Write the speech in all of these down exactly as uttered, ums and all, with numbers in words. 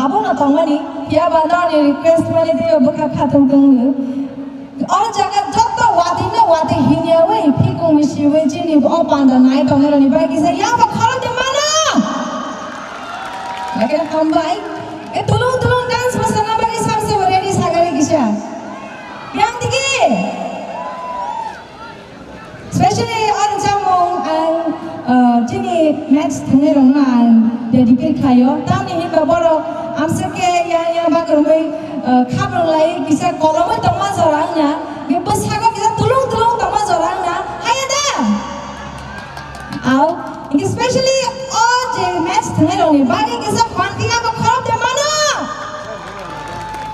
Bono tongmani, phiya ba nokni request mani tei bwkha khatung tongno. O jaga joto watwi no watwi hinya wi phikung misi wi chini o panda nai tongmani bagwi kisa yaba khorok de mano. Lake hambai. E tulung tulung dance masana bagwi samse ready sagari kisa. Yang tigi. Specially o ringchakmung ang, uh, chini match thangnairokno ang dedicate khlaio. Tamni hinba borok amswk khe yang yang bakrumwi, uh, khaprwng lai kisa kolomwi tongma jora wngna, bini bwskango kisa tulung tulung tongma jora wngna, haya da? Ao, hingke specially o je match thangnairokni bagwi kisa phanti abo khorok de mano.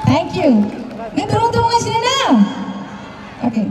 Thank you. Nini tulung tulung lai sini na? Okay.